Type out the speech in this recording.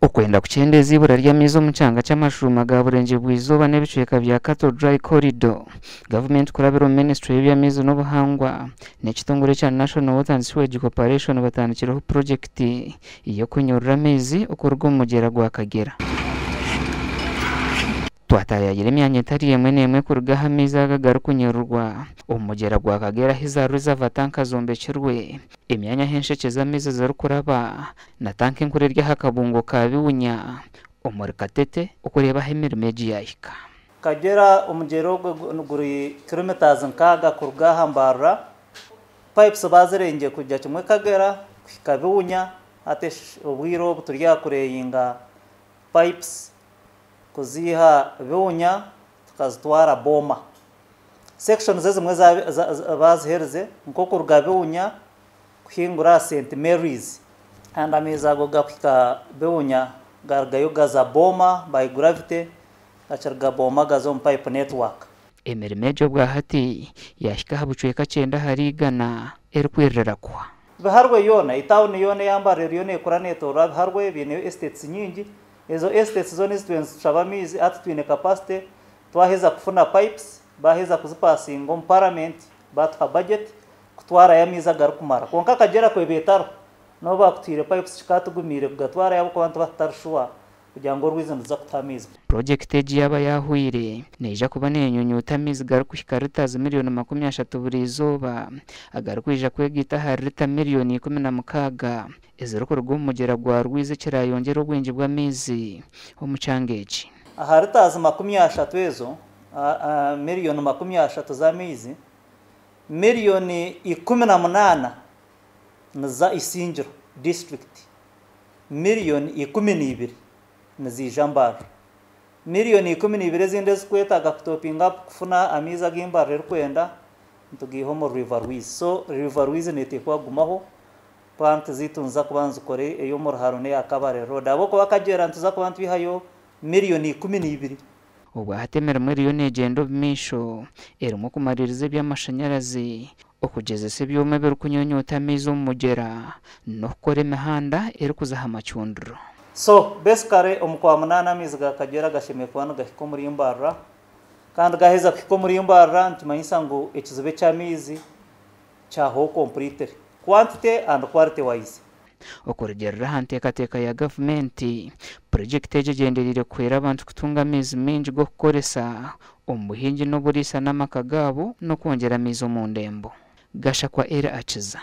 Okwenda kukyendeeza eibura ry'amaizi omu kyanga ky'amashuuma ga Burengyerwa-izooba n'ebicweka bya Cattle Dry Corridor, gavumenti kurabira omu minisiture y'eby'amaizi n'obuhangwa n'ekitongore ekya National Water and Sewage Corporation batandikireho purogyekiti y'okunyurura amaizi okuruga omu mugyera gwa Kagera. Twataayaayira emyanya etari emwe n'emwe kuruga ahu amaizi aga garikunyururwa omu mugyera gwa Kagera ahu za reserve tanka zombekirwe, emyanya ahu enshekye z'amaizi zirikuraba na tanka enkuru eri aha kabungo ka Biwunya omuri Katete okureeba ahu emirimo egi yaahika. Kagera omugyera ogwo guri kilometres nkaaga kuruga aha Mbarara. Pipes baazirengire kurugira kimwe Kagera kuhika Biwunya hati obwire obu turi aha kureyinga pipes kuziiha Biwunya tukazitwara Booma. Sections ezimwe baaziherize nk'okuruga Biwunya kuhingura aha St Mary's. Kandi amaizi ago gakuhika Biwunya garugayo gaza Booma by gravity, gakiruga Booma gaza omu pipe network. Emirimo egyo obwahati yaahika aha bucweka kyenda ahari igana erikwirira kuhwa. Biharwe yoona, etauni yoona eya Mbarara eriyo neekura neetoorora Biharwe, baineyo estates nyingi. Ezo estates zoona ezi twine nitushaba amaizi, hati twine capacity, twaheza kufuna pipes, baaheza kuzipasinga omu parliament, baatuha budget kutwarayo amaizi agarikumara. Kwonka Kagyera ku eba etariho, n'obu baakutuhaire pipes kikaatugumiire kugatwarayo ahabw'okuba nituba tutari sure kugira ngu orwizi niruza kutuha amaizi. Purogyekiti egi yaaba yaahweire, neija kuba nenyunyuuta amaizi garikuhika litres miriyoni 30 buri izooba, agarikwija kwegaita ahari lita miriyoni 16 ezirikuruga omu mugyera gwa Rwizi ekirayongyere obwingi bw'amaizi omu kyanga eki. Aha litres 30 ezo, miriyoni 30 z'amaizi, miriyoni 18 niziza Isingiro disiturikiti, miriyoni 12 niziija Mbarara. Miriyoni 12 ezindi ezirikwetaaga kutopinga apu kufuna amaizi agu Mbarara erikwenda nitugaiha omuri River Rwizi. So River Rwizi neeteekwa kugumaho. Plant zaitu niziza kuba nizikora ey'omu Ruharo n'eya Kabale Road ahabw'okuba Kagyera nituza kuba nitwihayo miriyoni 12. Obwahati emirimo eriyo neegyenda omu maisho erimu okumariiriza eby'amashanyarazi, okugyezesa ebyoma ebirikunyunyuuta amaizi omu mugyera n'okukora emihanda erikuza aha macundiro. So basically omu Kwamunaana amaizi ga Kagyera gashemereire kuba nigahika omuri Mbarara kandi gaaheza kuhika omuri Mbarara nikimanyisa ngu ekizibu eky'amaizi kyahwaho completely, quantity and quality wise. Okurugiirira aha nteekateeka ya gavumenti, purogyekiti egi egyendereire kuhwera abantu kutunga amaizi maingi g'okukoresa omu buhingi n'oburiisa n'amaka gaabo n'okwongyera amaizi omu ndembo. Gashakwa Elly Akiza.